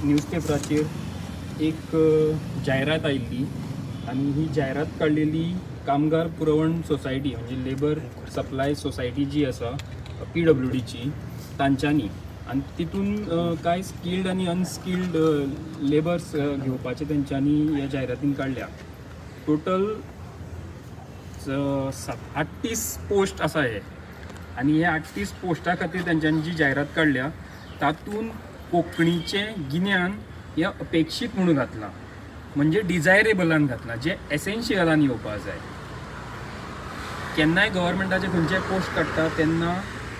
न्यूजपेपराचेर एक जायरात आयिल्ली आनी ही जायरात काडलेली कामगार पुरवण सोसायटी म्हणजे लेबर सप्लाय सोसायटी जी आसा PWDची तांच्यांनी आनी तितून कांय स्किल्ड आनी अनस्किल्ड लेबर्स घेवपाचे तेंच्यांनी ह्या जायरातीन काडल्या. टोटल 38 पोस्ट आसा हे आनी हे 38 पोस्टा खातीर तेंच्यांनी जी जायरात काडल्या तातूंत कोंकणीचें गिन्यान हें अपेक्षीत म्हणून घातलां, म्हणजे डिजायरेबलान घातलां, जें एसेन्शियलान येवपा जाय. केन्नाय गव्हर्मेंटाचे खंयचे पोस्ट काडटा तेन्ना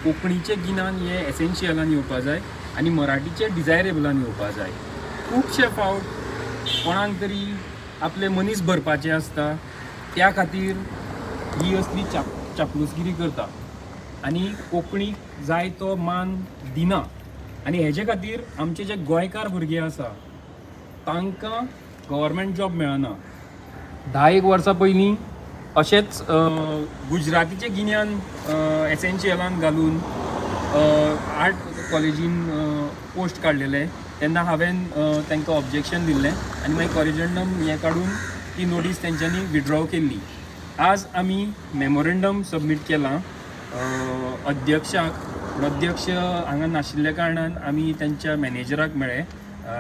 कोंकणीचें गिन्यान हें एसेन्शियलान येवपा जाय आनी मराठीचें डिजायरेबलान येवपा जाय. खुबशे फावट कोणाक तरी आपले मनीस भरपाचे आसता, त्या खातीर ही असली चापलूसगिरी करता आनी कोंकणीक जाय तो मान दिना. आनी हेजे खातीर आमचे जे गोंयकार भुरगे आसा तांकां गव्हर्मेंट जॉब मेळना. 10 वर्सां पयलीं अशेंच गुजरातीचें गिन्यान एसेन्शियलान घालून आर्ट कॉलेजीन पोस्ट काडलेले तेन्ना हांवें तांकां ऑब्जेक्शन दिल्लें आनी मागीर कॉरिजेंडम हें काडून ती नोटीस तेंच्यांनी विड्रॉ केल्ली. आज आमी मेमोरेंडम सबमीट केलां अध्यक्षाक. अध्यक्ष हांगा नाशिल्ल्या कारणान आमी तेंच्या मॅनेजराक मेळ्ळे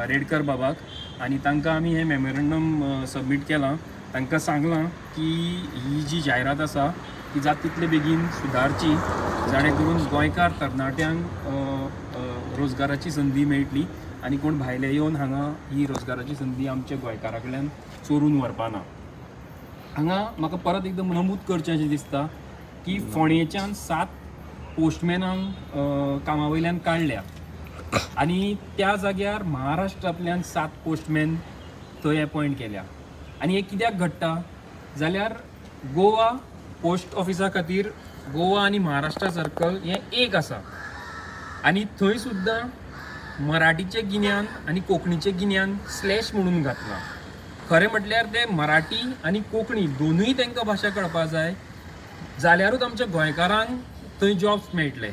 रेडकर बाबाक आनी तांकां आमी हें मेमोरेंडम सबमीट केलां. तांकां सांगलां की ही जी जायरात आसा ती जाता तितले बेगीन सुदारची, जाणे करून गोंयकार तरणाट्यांक रोजगाराची संदी मेळटली आनी कोण भायले येवन हांगा ही रोजगाराची संदी आमच्या गोंयकारा कडल्यान चोरून व्हरपाना. हांगा म्हाका परत एकदम नमूद करचें अशें दिसता की फोंडेच्यान 7 पोस्टमॅनांक कामा वयल्यान काडल्या आनी त्या जाग्यार महाराष्ट्रांतल्यान 7 पोस्टमॅन थंय एपॉयंट केल्या. आनी हें कित्याक घडटा जाल्यार गोवा पोस्ट ऑफिसा खातीर गोवा आनी महाराष्ट्र सर्कल हें एक आसा आनी थंय सुद्दां मराठीचें गिन्यान आनी कोंकणीचें गिन्यान स्लॅश म्हणून घातलां. खरें म्हटल्यार ते मराठी आनी कोंकणी दोनूय तांकां भाशा कळपा जाय जाल्यारूच आमच्या गोंयकारांक थंय जॉब्स मेळटले.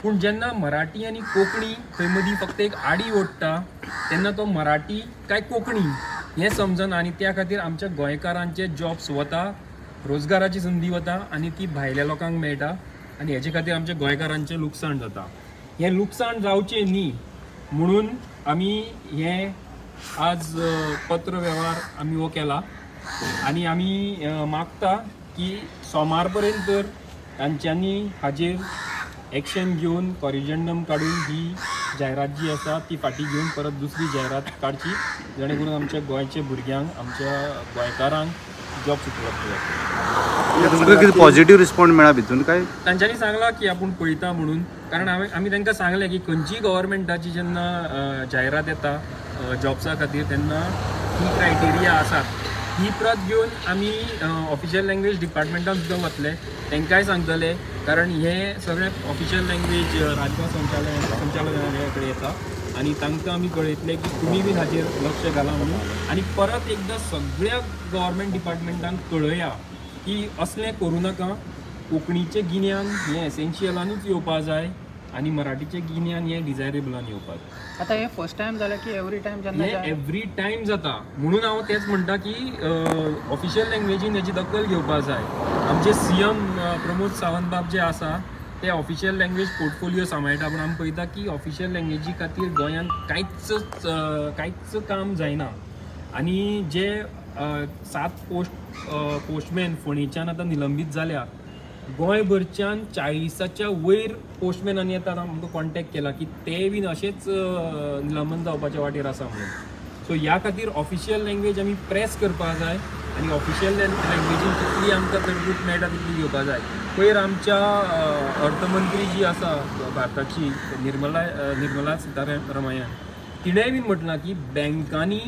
पूण जेन्ना मराठी आनी कोंकणी थंय मदीं फक्त एक आडी ओडटा तेन्ना तो मराठी काय कोंकणी हें समजना आनी त्या खातीर आमच्या गोंयकारांचे जॉब्स वता, रोजगाराची संदी वता आनी ती भायल्या लोकांक मेळटा आनी हेजे खातीर आमच्या गोंयकारांचें लुकसाण जाता. हें लुकसाण जावचें न्ही म्हणून आमी हें आज पत्र वेव्हार आमी हो केला आनी आमी मागता की सोमार पर्यंत तर तांच्यांनी हाजेर एक्शन घेवन कॉरिजेंडम काडून ही जायरात जी आसा ती फाटीं घेवन परत दुसरी जायरात काडची, जेणे करून आमच्या गोंयच्या भुरग्यांक, आमच्या गोंयकारांक जॉब्स उपलब्ध जातले. तुमकां कितें पॉझिटिव्ह रिस्पॉन्स मेळ्ळा भितून काय? तांच्यांनी सांगलां की आपूण पळयता म्हणून, कारण आमी तांकां सांगलें की खंयचीय गव्हर्मेंटाची जेन्ना जायरात येता जॉब्सा खातीर तेन्ना ही क्रायटेरिया आसात. ही प्रत घेवन आमी ऑफिशियल लँग्वेज डिपार्टमेंटान सुद्दां वतले, तांकांय सांगतले, कारण हें सगळें ऑफिशियल लँग्वेज राजभास संचालनालया कडेन येता आनी तांकां आमी कळयतले की तुमी बीन हाचेर लक्ष घाला म्हणून. आनी परत एकदां सगळ्या गव्हर्मेंट डिपार्टमेंटांक कळया की असलें करूं नाका, कोंकणीचें गिन्यान हें एसेन्शियलानूच येवपा जाय आनी मराठीचें गिन्यान हें डिजायरेबलान येवपा जाय. आतां हें फर्स्ट टायम जालें की एवरी टायम जेन्ना हें एवरी टायम जाता म्हणून हांव तेंच म्हणटा की ऑफिशियल लँग्वेजीन हेची दखल घेवपा जाय. आमचे CM Pramod Sawant बाब जे आसा ते ऑफिशियल लँग्वेज पोर्टफोलियो सांबाळटा, पूण आमी पळयता की ऑफिशियल लँग्वेजी खातीर गोंयांत कांयच काम जायना. आनी जे 7 पोस्टमॅन फोंडेच्यान आतां निलंबीत जाल्या, गोंयभरच्यान 40च्या वयर पोस्टमॅनांनी आतां आमकां कॉन्टेक्ट केला की ते बीन अशेंच निलंबन जावपाच्या वाटेर आसा म्हणून. सो ह्या खातीर ऑफिशियल लँग्वेज आमी प्रेस करपा जाय आनी ऑफिशियल लँग्वेजीन कितली आमकां तरतूद मेळटा तितली घेवपा जाय. पयर आमच्या अर्थमंत्री जी आसा भारताची निर्मला सीतारमण तिणेंय बीन म्हटलां की बँकांनी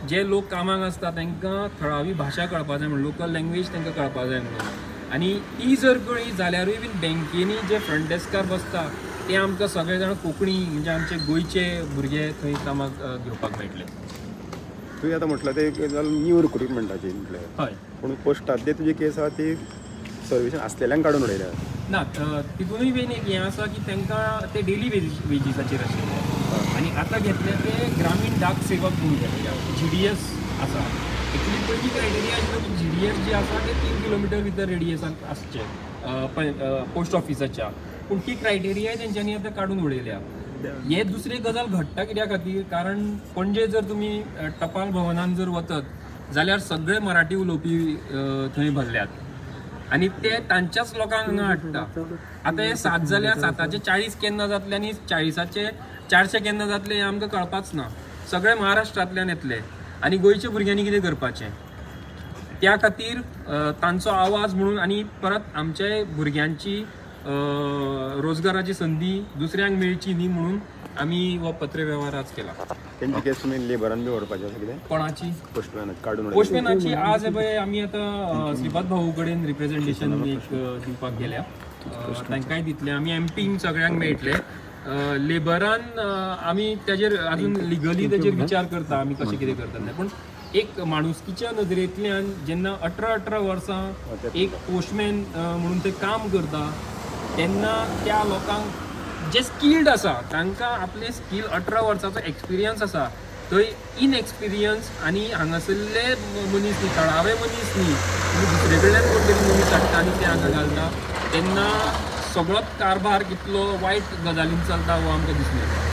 जे लोक कामाक आसता तांकां थळावी भाशा कळपा जाय म्हणून, लोकल लँग्वेज तांकां कळपा जाय म्हणून. आनी ती जर कळ्ळी जाल्यारूय बीन बँकेनी जे फ्रंट डेस्कार बसता ते आमकां सगळे जाण कोंकणी म्हणजे आमचे गोंयचे भुरगे थंय कामाक घेवपाक मेळटले. तुवें आतां म्हटलें तें न्यू रिक्रुटमेंटाची म्हटलें, हय, पूण पोस्टांतली तुजी केस आसा ती सर्विसान आसलेल्यांक काडून उडयल्या ना. तितूनय बीन एक हें आसा की तांकां ते डेली वेजीसाचेर आशिल्ले आनी आतां घेतले ते ग्रामीण डाक सेवक म्हणून घेतल्या, GDS आसा. एक्चुली पयली क्रायटेरिया आशिल्लो की GDS जे आसा ते 3 किलोमिटर भितर रेडियसान आसचे पोस्ट ऑफिसाच्या, पूण ती क्रायटेरिया तेंच्यांनी आतां काडून उडयल्या. हे दुसरी गजाल घडटा कित्या खातीर, कारण पणजे जर तुमी टपाल भवनान जर वतत जाल्यार सगळे मराठी उलोवपी थंय भरल्यात आनी ते तांच्याच लोकांक हांगा हाडटा. आतां हे 7 जाल्यार 7चे 40 केन्ना जातले आनी 40चे 400 केन्ना जातले हें आमकां कळपाच ना. सगळे महाराष्ट्रांतल्यान येतले आनी गोंयच्या भुरग्यांनी कितें करपाचें? त्या खातीर तांचो आवाज म्हणून आनी परत आमच्या भुरग्यांची रोजगाराची संदी दुसऱ्यांक मेळची न्ही म्हणून आमी हो पत्रवेव्हार आज केला. तेंची केस तुमी लेबरान बी व्हरपाची आसा कितें? कोणाची? पोस्टमॅनाची काडून. पोस्टमॅनाची आज पळय आमी आतां श्रीपाद भाऊ कडेन रिप्रेझेंटेशन एक दिवपाक गेल्या, तांकांय दितले आमी. एमपींक सगळ्यांक मेळटले. लेबरान आमी तेजेर अजून लिगली तेजेर विचार करता आमी कशें कितें करता तें, पूण एक माणुसकीच्या नदरेंतल्यान जेन्ना 18-18 वर्सां एक पोस्टमॅन म्हणून ते काम करता तेन्ना त्या लोकांक जे स्किल्ड आसा तांकां आपले स्कील 18 वर्सांचो एक्सपिरियन्स आसा, थंय इनएक्सपिरियन्स आनी हांगासरले मनीस न्ही, थळावे मनीस न्ही, तुमी दुसरे कडल्यान कोण तरी मनीस हाडटा आनी ते हांगा घालता तेन्ना सगळोच कारभार कितलो वायट गजालीन चलता हो आमकां दिसून येता.